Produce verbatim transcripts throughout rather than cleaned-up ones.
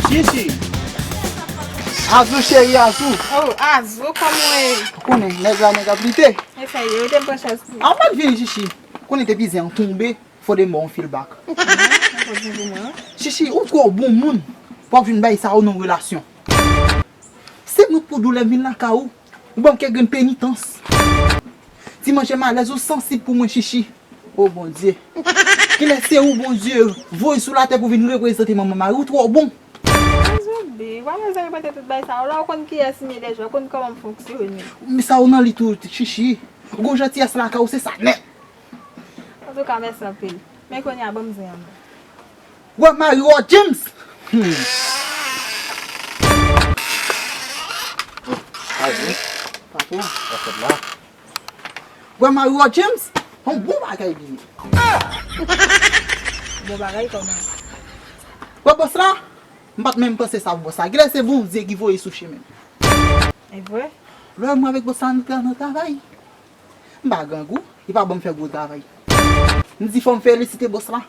Chichi. Azou cheri, Azou. Oh, Azou, kòman w ye? Ou konnen, nèg la, nèg ap lite. E sa ye, ou te pran chans pou. An pa t vini, Chichi. Ou konnen te pizen an tonbe, fò de mò on fil bak. Chichi, ou twò bon moun. W ap vin bay sa yo nan relasyon. Se mwen pou doulè m vin lakay ou. Ou ban m kèk grenn penitans. Ti manje malèz ou sansib pou mwen, Chichi. O Bondye. Kilè se ou Bondye voye sou latè pou vin reprezante manman mari ou twò bon. Azoubi, w pa bezwen repete tout bagay sa yo. La ou konn kiyès m ye deja, ou konn kòman m fonksyone. Men sa ou nan li tou, Chichi. Ou gon jantiyès lakay ou, se sa nèt. Antouka, mèsi anpil. Men kounye a, ban m zen an non. Wè Mario James. Hmm. Patwon. Sa fèt la. Wè Mario James. On bon bagay li ye. Bon bagay kòman? Wè bòs la. M pa t menm panse sa pou bòs la. Genlè se Bondye ki voye sou chemen m. E vre? Lè mwen avèk bòs la, nou te nan travay. M pa grangou, li pa ban m fè gwo travay. M di fò m felisite bòs la.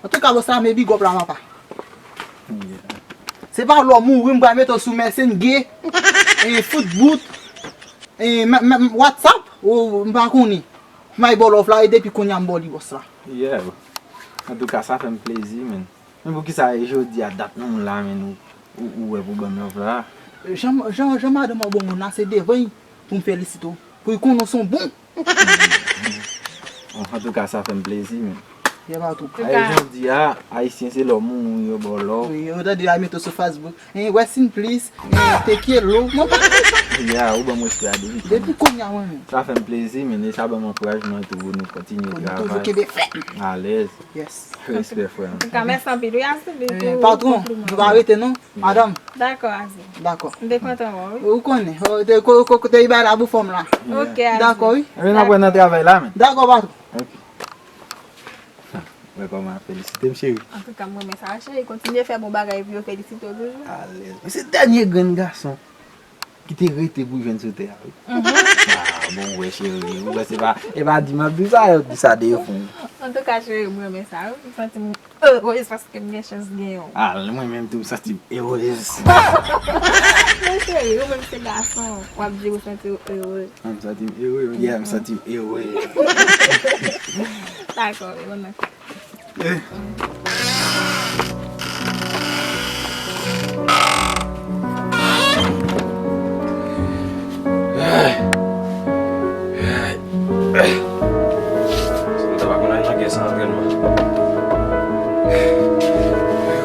Antouka, bòs la, men big up la, papa. Se pa lè w mouri, m pral mete w sou Messenger, e, foot boot, e, m, m, m, WhatsApp, ou, m pa konnen. M ay ba w love la, e depi kounye a m ba w li, bòs la. Yeah. Antouka, sa fè m plezi, man. Men poukisa e jodi a dat nou la, men ou, ou, ou wè pou ban m love la? Jan, jan, jan madanm an bon moun la, se devan l pou m felisite w. Pou l konnen w se yon bon. Bon, antouka, sa fè m plezi, men. Ye pa tou. Ay, jan w di a, Ayisyen se lè w mouri yo ba w love. Wi, yo tande ay mete w sou Facebook. Eh, rest in peace. Eh, te kyelo. Non, pa konn sa. Ya, ou ban m respè a depi. Depi kounye a, mwen menm. Sa fè m plezi, men e sa ban m ankourajman tou pou nou kontinye travay. Pou nou toujou kenbe fèm. Alèz. Yes. Respè, frè m. Antouka, mèsi anpil, wi, Azoubi, pou konpliman. Eh, patwon, nou pa rete, non. Madanm. Dakò, Azou. Dakò. M te kontan wè w, wi. Ou konnen, ou te, ko-, ko-, kote li bay la pou fanm la. Ok, Azou. Dakò, wi. Ebyen, n ap wè nan travay la, men. Dakò, patwon. Ok. Wè kòman ap felisite m, cheri. Antouka, m renmen sa, cheri. Kontinye fè bon bagay pou yo felisite w toujou. Alèz. Men se dènye grenn gason ki te rete pou jwenn sou tè a, wi. Mhm. Ah, bon, wè, cheri, ou wè, se pa, e pa di m ap di sa, yo di sa de fon. Antouka, cheri, m renmen sa, wi. M santi m erez paske m gen chans genyen w. Ah, mwen menm tou, m santi m erez. Men cheri, ou menm se gason, w ap di ou santi w ere. Ah, m santi m ere, wi. Yeah, m santi m ere. Dakò, wi, bon, dakò. Eh. Ay. Ay. Ay. Si nou ta pa konn al nan gè san antrènman.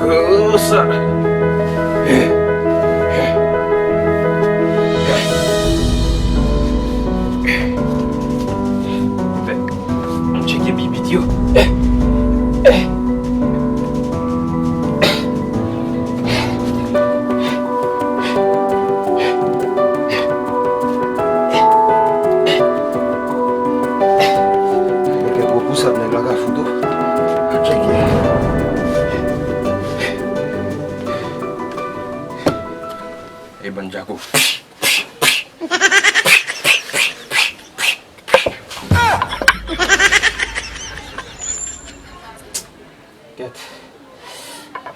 Oh, sa. Ann tcheke bibit yo. Gen kèk gwo pousad nèg la ka fout tou. Ann tcheke. E bann djako. Kèt.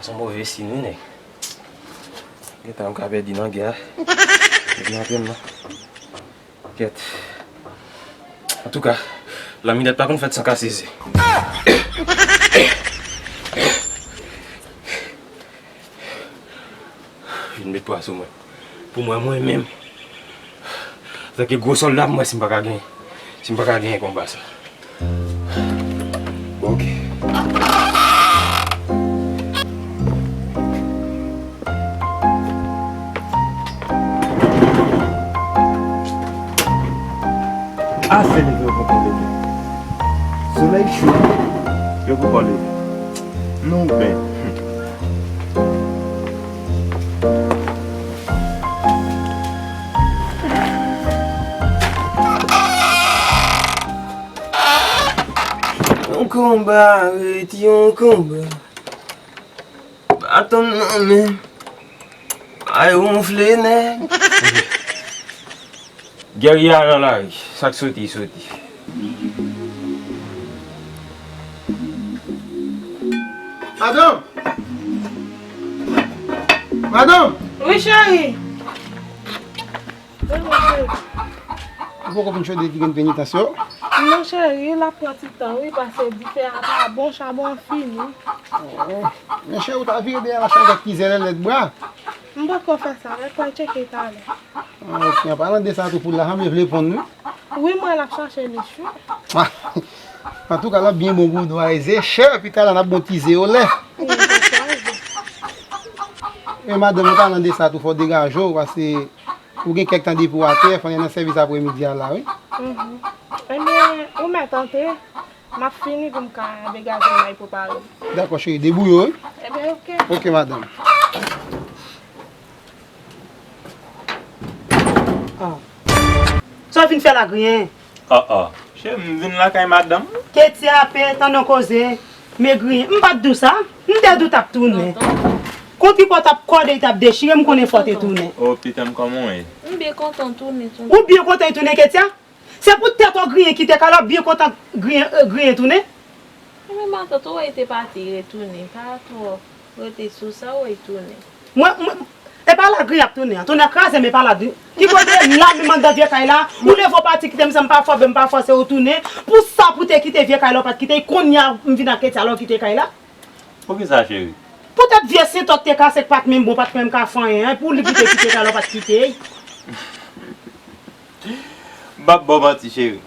Se yon move siy wi, nèg. Gentan m ka pèdi nan gè a. Pèdi nan antrenman. Kèt. Antouka, lanminèt pa konn fèt san kase ze. Vin met pwa sou mwen. Pou mwen, mwen menm, antanke gwo sòlda, m wè si m pa ka genyen, si m pa ka genyen konba sa. Ok. Ase leve yo poko leve. Solèy cho, yo poko leve. Non, ben. Yon konba ret yon konba. Baton nan men. Ay wonfle nèg. Guerrier nan lari, sa k soti, soti. Madanm! Madanm! Wi, cheri. Wi, wi, cheri. Ou poko fin chode ti grenn penitans yo? Non, cheri, l ap pran ti tan, wi, paske dife a pa bon, chabon an fini. Oh, men cheri, ou ta vire dèyè la, chabon ki zèlèlèt bra. M poko fè sa, rete pral tcheke talè. Ah, ok, an palan de sa tou, poul la sanble vle ponn, wi. Wi, mwen l ap chache nich, wi. Antouka, l ap byen bon gwo dwa eze, chè, pi talè n ap bon tize yo lè. Wi, mwen ap chache. E madanm, an palan de sa tou, fò w degaje w, paske ou gen kèk tan depi w atè, fò n nan sèvis apremidi a la, wi. Mhm. Ebyen, ou mèt antre, m ap fini pou m ka degaje m al prepare m. Dakò, cheri, debouye w, wi. Ebyen, ok. Ok, madanm. Ah. Sa w vin fè la, griyen? Ah, ah. Cheri, m vin lakay madanm. Ketia pe tande yon koze, men griyen. M pa t di w sa? M te di w t ap tounen. Tonton. Kontripòt ap kòde, t ap dechire, m konnen fò w te tounen. Oh, pitit mwen, kòman w ye? M byen kontan tounen, tonton. Ou byen kontan tounen, Ketia? Se pou tèt w griyen kite kay la, w byen kontan griyen, euh, griyen tounen. Ebyen, matant, ou wè, li te pati, li retounen. Pa twò rete sou sa, ou wè, li tounen. Mwen, mwen, e pa la griyen ap tounen an. Tounen kraze, men pa la griyen. Ki kote la, menm anndan vye kay la, ou leve w pati kite m, san m pa fò, ben m pa fòse ou tounen. Pou sa, pou te kite vye kay la, ou pa t kite, kounye a, m vin ak Ketia, alò kite kay la. Poukisa, cheri? Poutèt vye sentò k te kase k pa t menm bon, pa t menm ka fè anyen, pou li kite, kite kay la, ou pa t kite. M p ap ba w manti, cheri.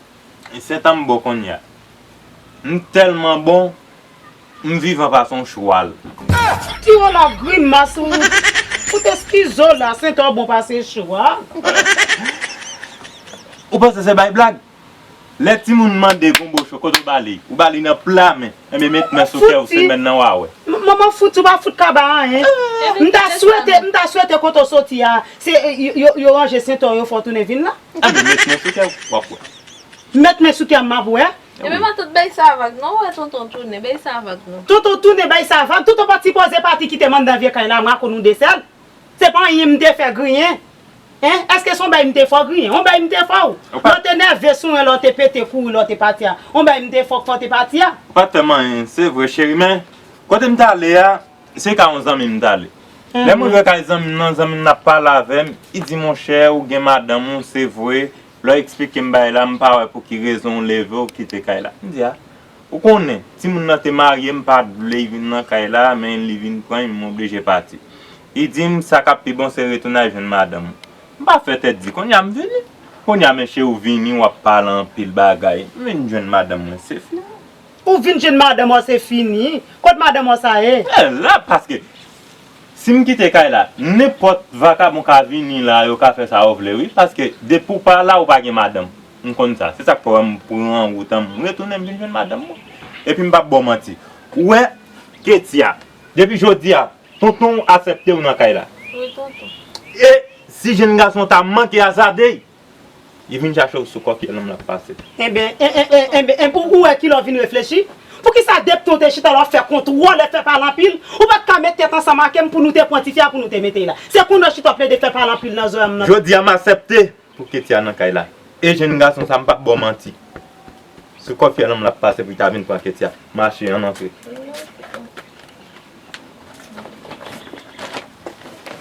Sentò m bon kounye a. M tèlman bon, m vivan pase yon chwal. Fout yo la grimas ou. Fout eskize w la, sentò bon pase chwal. Ou panse se bay blag? Lè timoun mande gonbo cho, kote w ba li? Ou ba li nan pla men. Enben, met men sou kè w, semèn nan w a wè. M-, manman fout, ou pa fout kaba anyen. M ta swete, m ta swete kote w soti a, se, yo, yo, yo ranje sentò yo fè w tounen vin la. Enben, met men sou kè w, w ap wè. Met men sou kè m, m ap wè. Ebyen, matant, bay sa vag non, ou wè tonton tounen, bay sa vag non. Tonton tounen, bay sa vag. Tonton pa t sipoze pati kite m anndan vye kay la, mwen ak ou nou de sèl. Se pa anyen m te fè griyen. Hein? Èske se yon bay m te fè w griyen? Yon bay m te fè w. Lè w te nève sou mwen, lè w te pete kouri, lè w te pati a. Yon bay m te fè w, fè w te pati a. Ou pa t fè m anyen, se vre, cheri, men kote m t ale a, se ka yon zanmi m t ale. Lè m rive kay zanmi m nan, zanmi m nan ap pale avè m, li di, monchè, ou gen madanm ou, se vre. Lè w eksplike m bagay la, m pa wè pou ki rezon w leve w kite kay la. M di, a, ou konnen, timoun nan te marye, m pa t vle l vin nan kay la, men li vin pran m, m oblije pati. Li di m, sa k ap pi bon, se retounen al jwenn madanm ou. M pa fè tèt di, kounye a m vini. Kounye a, mesye, ou vini, w ap pale anpil bagay. M vin jwenn madanm mwen, se fini. Ou vin jwenn madanm ou, se fini. Kot madanm ou sa ye? E la, paske si m kite kay la, nenpòt vakabon ka vini la, yo ka fè sa yo vle, wi. Paske depi w pa la, ou pa gen madanm. M konn sa. Se sa k fè w wè m pran wout an, m retounen, m vin jwenn madanm mwen. Epi m p ap ba w manti. Ou wè, Ketia, depi jodi a, tonton w aksepte w nan kay la. Wi, tonton. E si jenn gason ta manke azade, li vin chache w sou kò fyèl, nonm l ap pase. Enben, en, en, en, enben, en, ou, ou wè kilè w vin reflechi? Poukisa depi w te chita la w ap fè kontwòl, fè pale anpil? Ou pa t ka met tèt ansanm ak m pou nou te pran tifi a pou nou te mete l la? Se kounye w chita w plede fè pale anpil nan zòrèy m nan. Jodi a m aksepte pou Ketia nan kay la. E jenn gason sa, m p ap ba w manti. Sou kò fyèl nonm l ap pase pou l ta vin pran Ketia. Mache, ann antre.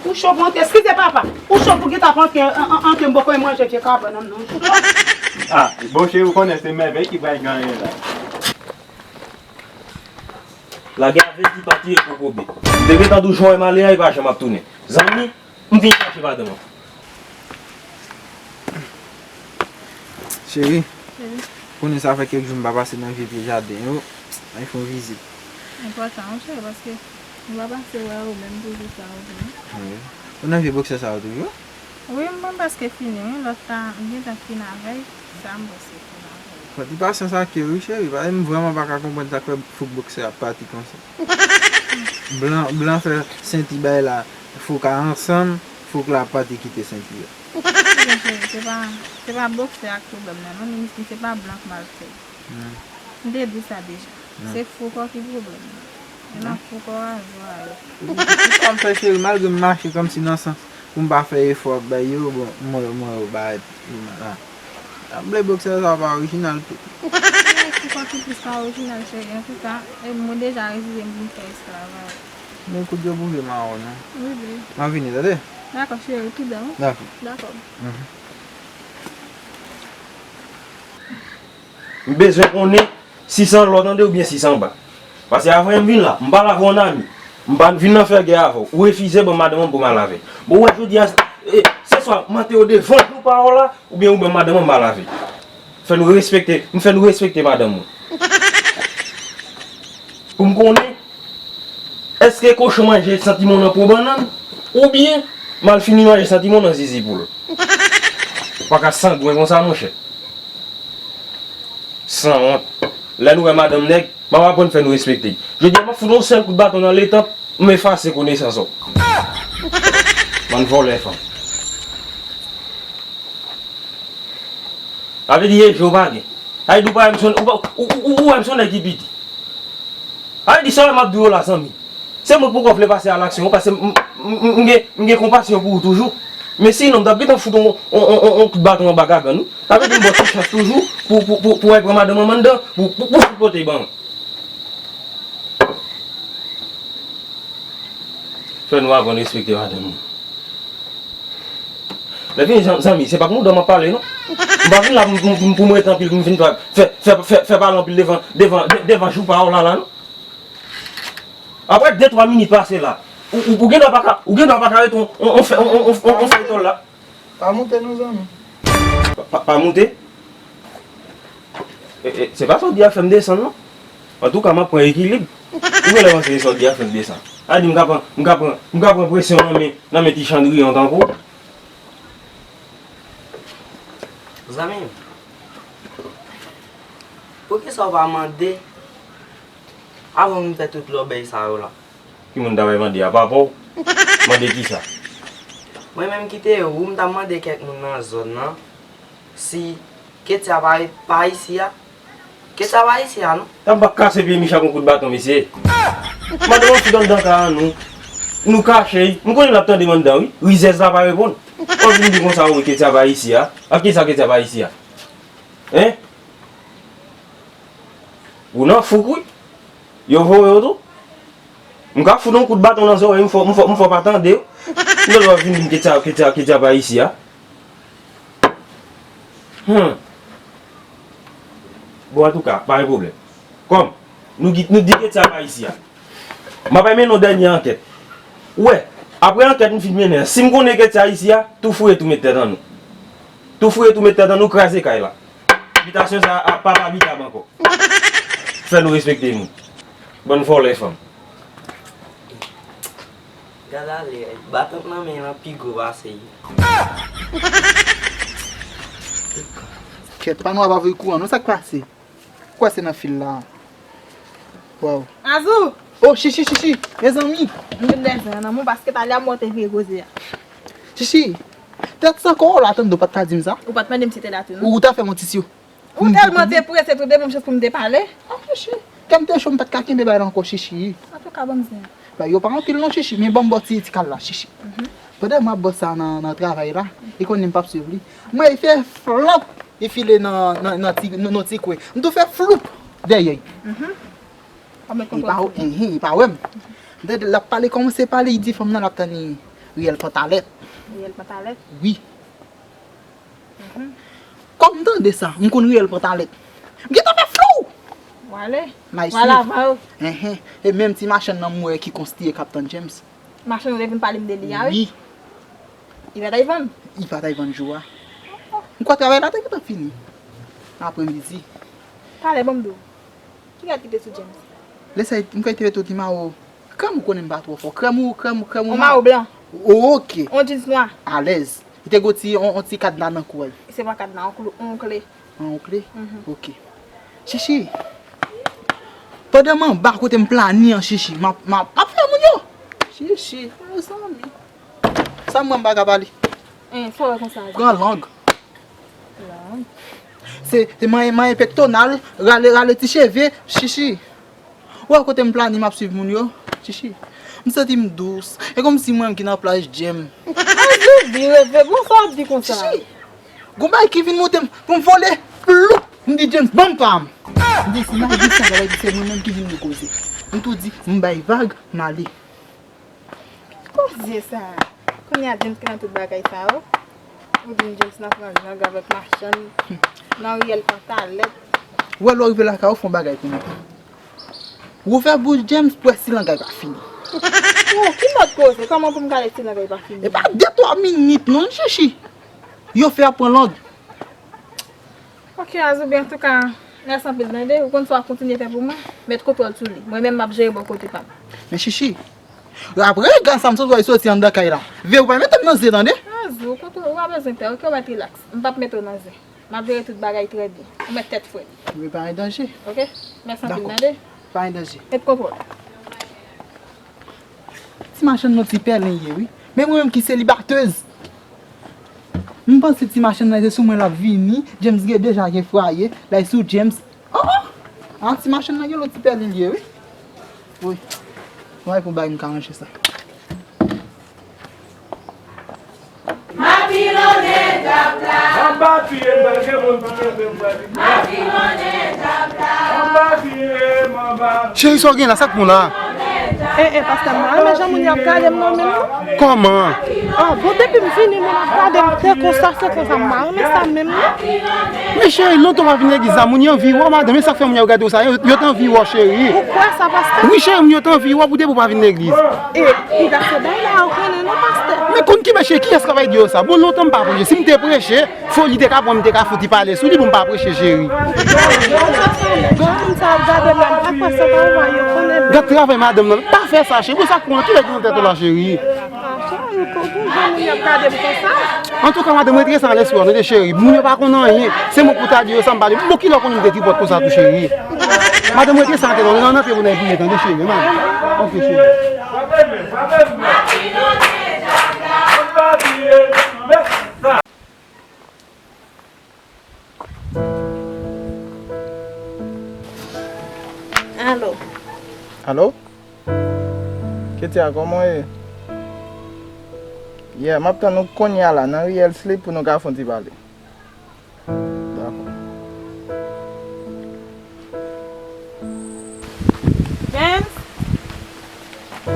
Ou cho pou antre, eskize papa. Ou cho pou gentan ap antre, an, an, antre, m poko manje vye kabann nan, non. Ah, bon cheri, ou konnen se mèvèy ki pral genyen la. Lage avèti pa tiye kokobe. M te gentan di w jan w wè m ale a, li pa janm ap tounen. Zanmi, m vin chache madanm an. Cheri, konnen sa fè kèk jou m pa pase nan vye pye jaden yo, al fè yon vizit. Enpòtan, wi, cheri, paske nou pa pase wè yo menm pou jou sa yo vini. Wi. Ou nan vye boksè sa yo toujou? Wi, m pral prèske fini, wi. Lòt la, m gentan fin avè l. Sa m panse pou m avè l. Fò ti pasyans ak yo, wi, cheri. Paske m vrèman pa ka konprann sa k fè fouk boksè ap pati konsa. Blan, blan fè senti bay la, fouk a ansanm, fouk la pati kite senti a. Ebyen, cheri, se pa, se pa boksè a k pwoblèm nan, non, Minis, se pa blan k mal fè. Hmm. M te di sa deja. Hmm. Se fou kò ki pwoblèm nan. E nan fou kò a, zwa yo. Ou konn sa m fè, cheri, malgre m mache kòmsi nan sans pou m pa fè efò ak bay yo, bon, m wè, m wè yo bay, ah. Sanble boksè sa pa orijinal tou. Ou pa pi plis pa orijinal, cheri. Antouka, e mwen deja reziye m pou m fè esklav avè w. Men kout yo boule mawon non. Wi, babe. M ap vini, tande? Dakò, cheri, ou prudent, wi. Dakò. Dakò. Mhm. M bezwen konnen si se an lò tande oubyen si se anba. Paske avan m vin la, m pa lave yon nami. M pa vin nan fè gè avè w. Ou refize ban m madanm mwen pou m al lave. Bon, ou wè jodi a, e, se swa m antere w devan jou pa w la, oubyen ou ban m madanm mwen m al lave. Fè nou respekte, m fè nou respekte madanm mwen. Pou m konnen, èske kochon manje santimon nan po bannann, oubyen m al fini manje santimon nan zizi poul. Ou pa ka sangwen konsa, monchè. Sanwont. Lè nou wè madanm nèg, m ap aprann fè nou respekte. Jodi a, m ap fout yon sèl kout baton nan letanp, m efase konesans ou. Bann vòlè fanm. Sa vle di, e je w pa gen. Sa vle di, ou pa wè m se yon, ou pa, ou, ou, ou, ou wè m se yon nèg ki piti. Sa vle di, sa w wè m ap di w la, zanmi. Se mwen k poko vle pase a laksyon, paske m, m, m, m gen, m gen konpasyon pou ou toujou. Men sinon, m t ap gentan fout on, on, on, on, on kout baton anba gagann ou. Sa vle di m ba w ti chans toujou pou, pou, pou, pou w al pran madanm mwen anndan, pou, pou, pou fout pote ban mwen. Fè nou aprann respekte madanm nou. Lè fini, zan-, zanmi, se pa pou mouda m ap pale, non. M pa vin la pou, pou, pou, pou m rete anpil, pou m vin fè, fè, fè, fè, fè pale anpil devan, devan, de-, devan jou pa w la, la, non. Apre de twa minit pase la, ou, ou, ou gen dwa pa ka, ou gen dwa pa ka rete on, on, on fè, on, on, on, on, on fè etòl la. Pa moute non, zanmi. Pa, pa, pa moute? E, e, se pa sa w di a fè m desann, non. Antouka, m ap pran ekilib. Ou genlè panse se sa w di a fè m desann. A di m ka pran, m ka pran, m ka pran presyon nan men, nan men ti chandriyon tankou w. Zanmi m, poukisa w pa mande avan m fè tout lòbèy sa yo la? Ki moun ta bay mande a? Papa w? Mande kisa? Mwen menm ki te ou, m ta mande kèk moun nan zòn nan si Ketia pa, pa isi a. Ketia pa isi a, non. Tann pa kase pye Mich ak yon kout baton, mesye. Madanm an fout anndan kay an nou. Nou kache, m konnen l ap tande m anndan, wi. Rizèz la pa reponn. W ap vin di konsa, wi, Ketia pa isi a. Ak kisa Ketia pa isi a? Hein? Ou nan fouk, wi. Yo voye w tou. M ka fout yon kout baton nan zòrèy, m fò, m fò, m fò pa tande w. M bezwen w vin di m Ketia, Ketia, Ketia pa isi a. Hmm. Bon, antouka, pa gen pwoblèm. Kòm, nou di, nou di Ketia pa isi a. M ap mennen yon dènye ankèt. Ou wè, apre ankèt m fin mennen an, si m konnen Ketia isi a, tou fouye tou met tèt an nou. Tou fouye tou met tèt an nou, kraze kay la. Bitasyon sa a p ap abitab ankò. Fè nou respekte moun. Bann vòlè fanm. Gad ale, baton k nan men l lan pi gwo pase l. Kèt, pa nou ap avoye kouran non, sa k pase? Kwè se nan fil la. Waw. Azou! Oh, Chichi, Chichi, mezanmi! M vin dèzen an nan men w paske talè a mwen te veye koze a. Chichi, tèt san kò w la, tande w pa t ka di m sa? Ou pa t mande m si te la tou, non? Ou ta fè m yon ti syo. Ou tèlman te prese tou de menm chans pou m te pale. Ah, Chichi, kè m te cho, m pa t ka kenbe bay la ankò, Chichi. Antouka, ban m zen an. Bay yo pa anpil non, Chichi, men ban m ba w ti, ti kal la, Chichi. Pandan m ap ba w sa nan, nan travay la, e konnen m p ap swiv li. Mwen, e fè flòp, e file nan, nan, nan ti, nan, nan ti kwen. M tou fè floup dèyè. Ou pa mèt konprann. E pa, enhen, e pa wè m. M tande l ap pale, kòmanse pale, li di fanm nan l ap tann li Riyèl Pantalèt. Riyèl Pantalèt? Wi. Kòm m tande sa, m konn Riyèl Pantalèt. M gentan fè flou! W ale. M al swiv. W al avan yo. Enhen. E menm ti machann nan m wè ki konstiye k ap tann James. Machann ou te vin pale m de li a, wi. Wi. Li pa t al vann? Li pa t al vann jou a. M kwè travay la te gentan fini. Apremidi. Talè, ban m di w. Ki rad ki te sou James? Lè sa, m kwè li te mete yon ti mawo. Krèm ou konnen m pa twò fò. Krèm ou, krèm ou, krèm ou. On mawo blan. Oke. On jeans nwa. Alèz. Li te gon ti, on, on ti kadna nan kou a. Se pa kadna, on klou, on kle. An, on kle? Mhm. Oke. Chichi. Pandan m anba kote m plani an, Chichi, m ap, m ap, m ap fè moun yo. Chichi, mezanmi. Sa m wè m pa ka pale. Hein, sa w wè konsa? Pran lang. Lang. Se, se manyen, manyen pektonal, rale, rale ti cheve, Chichi. Ou wè kote m plani m ap swiv moun yo, Chichi. M santi m dous. E kòmsi mwen menm ki nan plas James. Azou, bi reve, bon sa w ap di konsa? Chichi. Gon bagay ki vin monte m pou m vole, ploup, m di James, ban m pa m. M te di, m al di sa, bagay di se mwen menm ki vin gen koze. M tou di, m bay vag, m ale. Koze sa. Kounye a James ki nan tout bagay sa yo. Ou di m James nan pran lang avèk machann nan riyèl pantalèt. Ou wè lè w rive lakay ou fè yon bagay pou mwen. Ou fè bouch James pou wè si langay pa fini. Ou, ki mòd koze? Kòman pou m gade si langay pa fini? E pa de twa minit non, chichi. Yo fè ap pran lang. Ok, Azoubi, antouka, mèsi anpil, tande. Ou konn sa w ap kontinye fè pou mwen? Met kontwòl sou li. Mwen menm, m ap jere bò kote pa m. Men chichi, apre gaz sa m sot wè soti anndan kay la. Veye ou pa mete m nan zye, tande? Azou, kontwòl, ou pa bezwen pè, ok? Ou mèt rilaks. M p ap mete w nan zye. M ap jere tout bagay trè byen. Ou mèt tèt frèt. Wi, pa gen danje. Ok? Mèsi anpil, tande. Pa gen danje. Met kontwòl. Ti machann nan ti pèlen ye, wi. Men mwen menm ki selibatèz. M panse ti machann nan se sou mwen l ap vini. James gen deja gen fwaye. L al sou James. Oh, oh! Ah, ti machann nan gen lòt ti pèlen li ye, wi. Wi. Mwen pou bay m ka ranje sa. Mapilonnen tap la. Anba pye m, pa gen moun pou kenbe m, pa gen moun. Mapilonnen tap la. Anba pye m, anba. Cheri, sa w gen la, sa k bon la? E, e, pastè, m pa renmen jan moun yo ap gade m non, menm non. Kòman? Ah, bon, depi m vini, moun ap gade m, se konsa, se konsa, m pa renmen sa menm non. Men cheri, lontan w pa vin legliz la, moun yo anvi wè w, madanm, e sa k fè moun yo ap gade w sa, yo, yo t anvi wè w, cheri. Ou kwè sa, pastè? Wi, cheri, moun yo t anvi wè w pou depi w pa vin legliz. E, piga se bay la, ou konnen non, pastè. Men konn ki mèche, kiyès k ap di yo sa? Bon, lontan m pa preche. Si m te preche, foli te ka pran m, m te ka fouti pale sou li pou m pa preche, cheri. Granmoun sa ap gade m la, m pa kwè se pa ou a yo konnen. Gad travay madanm nan. Pa fè sa, cheri. Bon, sa k pran, kilè ki nan tèt ou la, cheri? Ah, cheri, pou, pou jan moun y ap gade m konsa. Antouka, madanm, retire sa nan lespri w, tande, cheri. Moun yo pa konn anyen. Se mwen pou ta di yo sa m pale. Bon, kilè w konnen m te tripòt konsa tou, cheri? Madanm, retire sa nan tèt ou, nan, nan pye pou n al priye, tande, cheri, man. Ok, cheri. Alo. Alo? Ketia, kòman w ye? Yeah, m ap tann ou kounye a la, nan riyèl Slip pou nou ka fè yon ti pale. Dakò. James?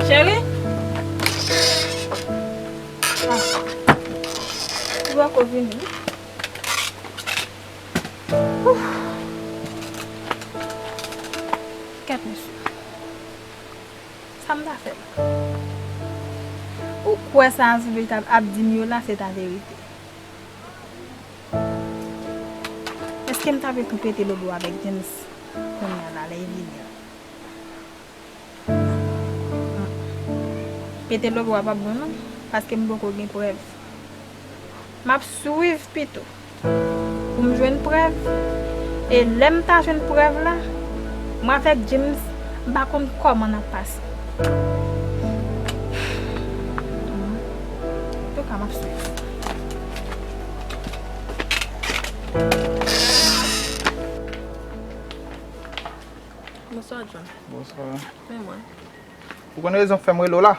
Cheri? Ah. Ou poko vini, wi. Ouf. Kèt, mesye. Sa m ta fè la? Ou kwè sa Azoubi t ap, ap di m yo la, se ta verite? Èske m ta vle tou pete lodo avèk James kounye a la, lè l vini an? Pete lodo a p ap bon non, paske m poko gen prèv. M ap swiv pito pou m jwenn prèv. E lè m ta jwenn prèv la, mwen avèk James, m pa konn kòman n ap pase. Antouka, m ap swiv. Bonswa, John. Bonswa. Men mwen. Ou konn rezon k fè m rele w la?